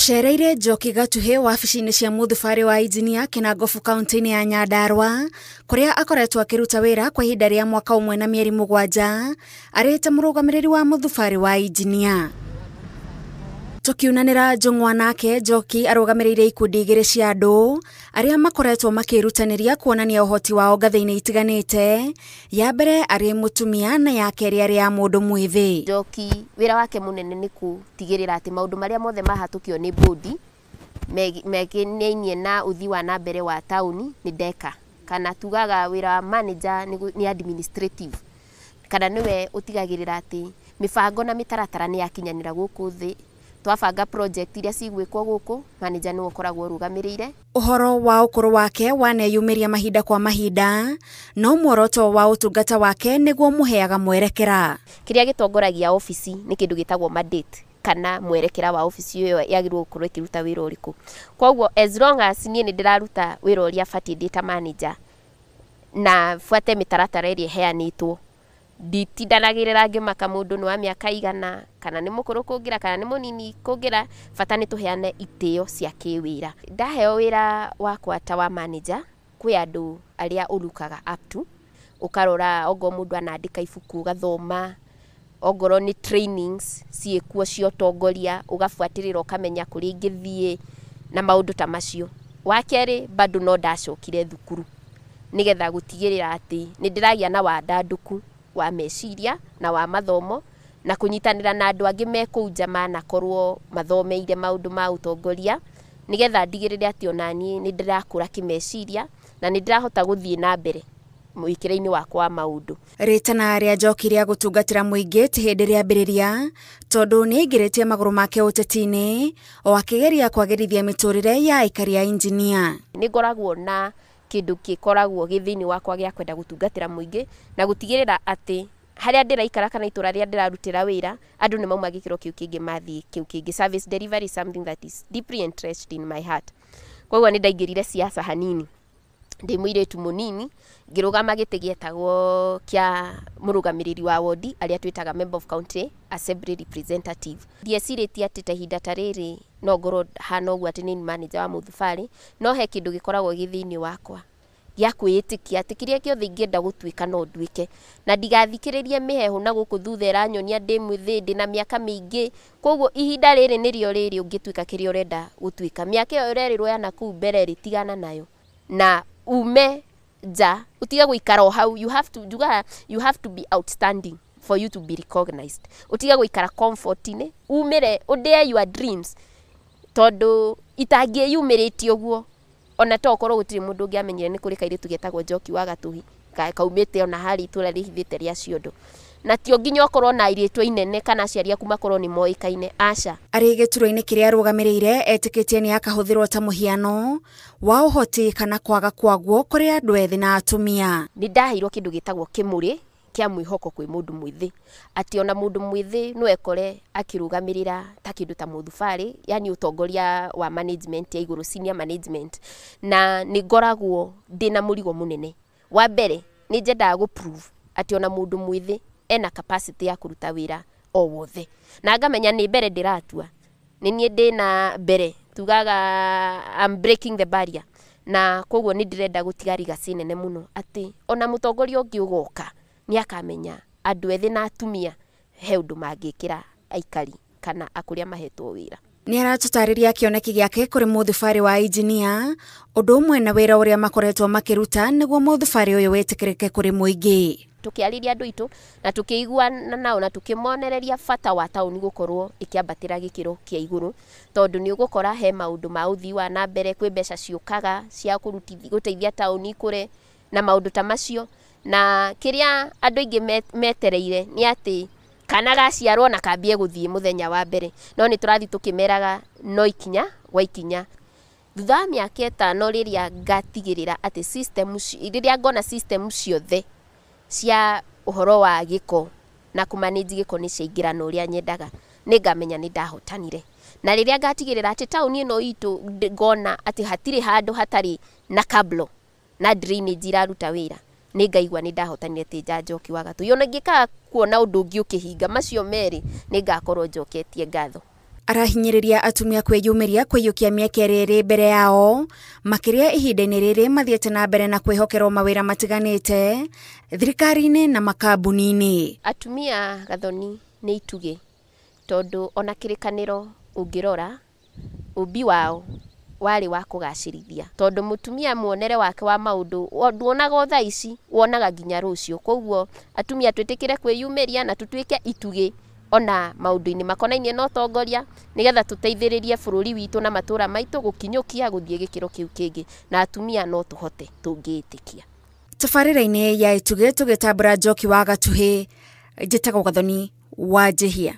Tũcereire Njoki Gatuhĩ wabici-inĩ cia mũthubarĩ wa injinia Kinangofu kaunti-inĩ ya Nyandarua, kũrĩa akoretwo akĩruta wĩra kwa ihinda rĩa mwaka ũmwe na mĩeri 7 arĩ ta mũrũgamĩrĩri wa mũthubarĩ wa injinia. Tũkiunanĩra njũng'wa nake, Njoki arũgamĩrĩire ikundi igĩrĩ cia andũ arĩa makoretwo makĩrutanĩria kuonania ũhoti wao ngathĩ-inĩ itiganĩte, ya mbere arĩ mũtumia na ya kerĩ arĩ ya mũndũ mwĩthĩ. Njoki wĩra wake mũnene nĩ gũtigĩrĩra atĩ maũndũ marĩa mothe mahatũkio nĩ bodi mekinainie na ũthii wa na mbere wa taũni nĩ ndeka, kana tugaga wĩra wa manager nĩ administrative, kana nĩwe ũtigagĩrĩra atĩ mĩbango na mĩtaratara nĩ yakinyanĩra gũkũ thĩ. Twabanga project iria cigwĩkwo gũkũ, manager nĩwe ũkoragwo ũrũgamĩrĩire. Ũhoro wa ũkũrũ wake waneyumĩria mahinda kwa mahinda, no muoroto wa ũtungata wake nĩguo mũheaga mwerekera. Kĩrĩa gĩtongoragia obici nĩ kĩndũ gĩtagwo mandate, kana mwerekera wa obici ĩyo yagĩrĩirwo gũkorwo ĩkĩruta wĩra ũrĩkũ. Koguo as long as niĩ nĩ ndĩraruta wĩra ũrĩa batiĩ ndĩ ta manager na buate mĩtaratara ĩrĩa ĩheanĩtwo, nditindanagĩrĩra ngĩmaka mũndũ nĩ wa mĩaka igana, kana nĩ mũkũrũ kũngĩra, kana nĩ mũnini kũngĩra, bata nĩ tũheane itĩo cia kĩwĩra. Ndaheo wĩra wakwa ta wa manager, kwĩ andũ arĩa ũrukaga up to, ũkarora ongorwo mũndũ anandĩka ibuku ũgathoma, ongorwo nĩ trainings ciĩkuo cia ũtongoria ũgabuatĩrĩra ũkamenya kũrĩa ingĩthiĩ na maũndũ ta macio. Wa kerĩ bado no ndacokire thukuru nĩgetha gũtigĩrĩra atĩ nĩ ndĩragĩa na wandandũku wa meciria na wa mathomo, na kũnyitanĩra na andũ angĩ me kũu nja manakorwo mathomeire maũndũ ma ũtongoria, nĩgetha ndigĩrĩre atĩ ona niĩ nĩ ndĩrakũra kĩmeciria na nĩ ndĩrahota gũthiĩ na mbere mwĩkĩre-inĩ wakwa wa maũndũ. Rĩtana rĩa Njoki rĩa gũtungatĩra mũingĩ ti hĩndĩ rĩambĩrĩria, tondũ nĩ aingĩrĩtie magũrũ make ũteti-inĩ o akĩgeria kwagĩrithia mĩtũrĩre ya aikari a injinia. Nĩ ngoragwo na kĩndũ gĩkoragwo gĩ thĩinĩ wakwa gĩa kwenda gũtungatĩra mũingĩ na gũtigĩrĩra atĩ harĩa ndĩraikara kana itũra rĩrĩa ndĩrarutĩra wĩra andũ nĩ mauma gĩkĩro kĩu kĩngĩ mathiĩ kĩu kĩngĩ. Service delivery is something that is deeply entrenched in my heart. Koguo nĩ ndaingĩrire siasa hanini ndĩ mũirĩtu mũnini, ngĩrũgama gĩtĩ gĩetagwo kĩa mũrũgamĩrĩri wa wodi arĩa twĩtaga member of county assembly representative. Ndiecirĩtie atĩ ta ihinda ta rĩrĩ no ngorwo hana ũguo atĩ nĩ manager wa mũthubarĩ, no he kĩndũ gĩkoragwo gĩ thĩinĩ wakwa gĩa kwĩĩtĩkia atĩ kĩrĩa gĩothe ingĩenda gũtuĩka no nduĩke, na ndigathikĩrĩrie mĩheehũ na gũkũ thutha ĩranyonia ndĩ mwĩthĩ, ndĩ na mĩaka mĩingĩ. Koguo ihinda rĩrĩ nĩrĩo rĩrĩ ũngĩtuĩka kĩrĩa ũrenda gũtuĩka. Mĩaka ĩyo ũrerĩrwo ya nakũu mbere rĩ, tigana nayo na ume nja, ũtige gũikara o hau. You have to, njugaga, you have to be outstanding for you to be recognized. Ũtige gũikara comfort-inĩ, umĩre, ũdare your dreams, tondũ itangĩyumĩrĩtie ũguo ona to ũkorwo gũtirĩ mũndũ ũngĩamenyire nĩ kũrĩ kairĩtu getagwo Njoki wa Gatuhi kaumĩte ona harĩa itũra rĩhithĩte rĩa Ciondo. Na ti nginya ũkorwo na irĩtwa inene kana aciari aku makorwo nĩ moĩkaine, aca. Arĩ gĩturwa-inĩ kĩrĩa arũgamĩrĩire etĩkĩtie nĩ akahũthĩrwo ta mũhiano wa ũhoti kana kwaga kwaguo kũrĩ andũ ethĩ na atumia. Nĩ ndaheirwo kĩndũ gĩtagwo kĩmũrĩ kĩa mwĩhoko kwĩ mũndũ mwĩthĩ, atĩ ona mũndũ mwĩthĩ no ekore akĩrũgamĩrĩra ta kĩndũ ta mũthubarĩ, yani ũtongoria wa management ya igũrũ, senior management. Na nĩ ngoragwo ndĩna mũrigo mũnene. Wa mbere nĩ nyendaga gũ prove atĩ ona mũndũ mwĩthĩ ena capacity ya kũruta wĩra o wothe, na ngamenya nĩ mbere ndĩratua, nĩ niĩ ndĩna mbere, tugaga I'm breaking the barrier. Na koguo nĩ ndĩrenda gũtiga legacy nene mũno atĩ ona mũtongoria ũngĩ ũgoka nĩ akamenya andũ ethĩ na atumia he ũndũ mangĩkĩra aikari kana akũrĩa mahetwo wĩra. Nĩ aratũtarĩria kĩoneki gĩake kũrĩ mũthubarĩ wa injinia, ũndũ ũmwe na wĩra ũrĩa makoretwo makĩruta nĩguo mũthubarĩ ũyũ wĩtĩkĩrĩke kũrĩ mũingĩ. Tũkĩarĩria andũ aitũ na tũkĩiguana nao na tũkĩmonereria bata wa taũni gũkorwo ĩkĩambatĩra gĩkĩro kĩa igũrũ, tondũ nĩ ũgũkora he maũndũ ma ũthii wa na mbere, kwĩ mbeca ciũkaga cia gũteithia taũni ikũre na maũndũ ta macio. Na kĩrĩa andũ aingĩ metereire nĩ atĩ kana gaciarwo na kambie gũthiĩ mũthenya wa mbere, no nĩ tũrathiĩ tũkĩmeraga no ikinya gwa ikinya. Thutha wa mĩaka 5 rĩrĩa ngatigĩrĩra atĩ system rĩrĩa ngona system ciothe cia ũhoro wa gĩko na kũmanage gĩko nĩ ciaingĩra na ũrĩa nyendaga, nĩ ngamenya nĩ ndahotanire. Na rĩrĩa ngatigĩrĩra atĩ taũni ĩno itũ ngona atĩ hatirĩ handũ hatarĩ na kablo na drainage iraruta wĩra, nĩ ngaigua nĩ ndahotanire ti Njoki wa Gatuhi. Ona ingĩkaga kuona ũndũ ũngĩ ũkĩhinga macio merĩ, nĩ ngakorwo njoketie ngatho. Arahinyĩrĩria atumia kwĩyumĩria kũiyũkia mĩeke ĩrĩa ĩrĩ mbere yao, makĩria ihinda-inĩ rĩrĩ mathiĩte na mbere na kwĩhokerwo mawĩra matiganĩte thirikari-inĩ na makambuni-inĩ. Atumia Gathoni nĩ itugĩ, tondũ ona kĩrĩkanĩro ũngĩrora ũmbi wao warĩ wa kũgacĩrithia, tondũ mũtumia muonere wake wa maũndũ nduonaga o thaa ici, wonaga nginya rũciũ. Koguo atumia twĩtĩkĩre kwĩyumĩria na tũtuĩke itugĩ ona maũndũ-inĩ makonainie na ũtongoria, nĩgetha tũteithĩrĩrie bũrũri witũ na matũra maitũ gũkinyũkia gũthiĩ gĩkĩro kĩu kĩngĩ, na atumia no tũhote tũngĩĩtĩkia. Tabarĩra-inĩ ya Itugĩ tũgĩtambũra Njoki wa Gatuhĩ, njĩtagwo Gathoni wa Njĩhia.